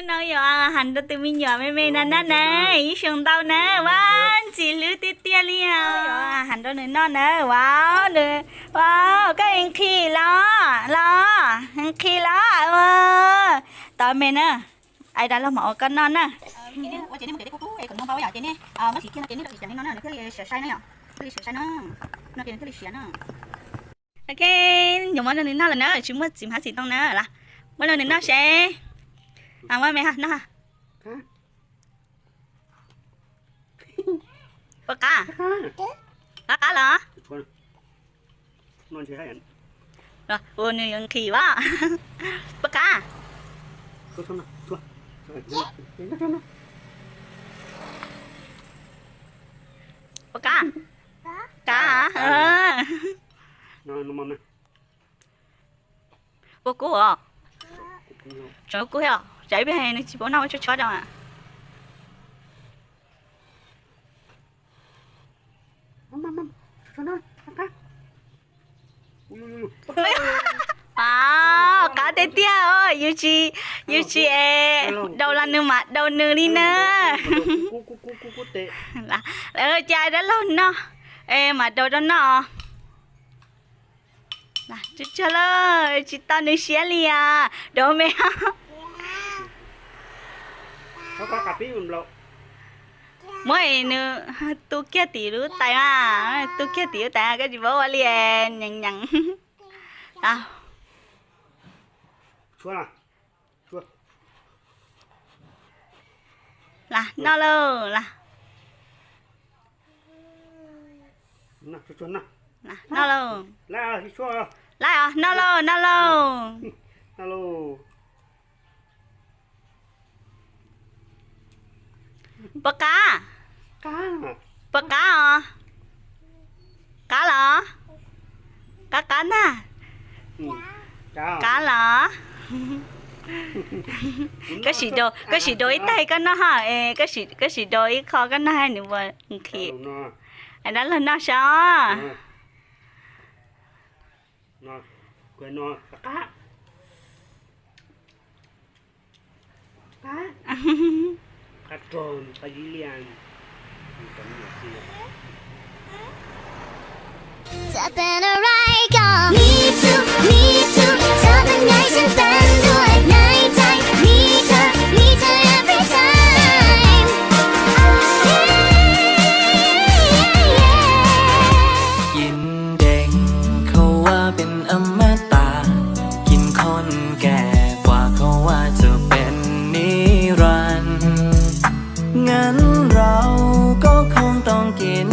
No yog has rau tus me nyuam me me no na na, ib xyoo ntau na, ua ntxim hlub tiag tiag li os. Yog has rau nws noj na, ua, ua, koj nqhis los, los, nqhis los, ua, tov me na, ais dab laug mam ua koj noj na. Ok, nyuam muab rau nws noj lawm na, tsis muaj txiv hmab txiv ntoo na las. Muab rau nws noj seb. Muab me noj. Puas qab? Qab qab los? Ua nws yuav nqhis as. Puas qab? Puas qab? Qab. Puas kub os? Tseem kub thiab os, tsam ib pliag nws tsis paub noj tshuab tshuab rau. Qab tiag tiag, yus tsis, yus tsis es daus los nws mam daus nws li na. Cas dab laug noj es mam daus rau noj. Tsuag tsuag lawm, tsis tau nws siab li as, daus me. Muab nws tu kiag tim lub tais a, tu kiag tim lub tais, koj tsis paub ua li, nyees nyees. Las, noj lauj las. Noj lauj. Lawm os, noj lauj, noj lauj. Puas qab? Puas qab os? Qab los? Qab qab ntag. Qab los? Koj sim daus ib taig koj noj ha, koj sim daus ib qho koj noj ha nws puas nqhis. Dab laug noj saib.กินเด็กเขาว่าเป็นอมตะ กินคนแก่กว่าเขาว่าจะเป็นนิรันดร์ งั้นเราก็คงต้องกิน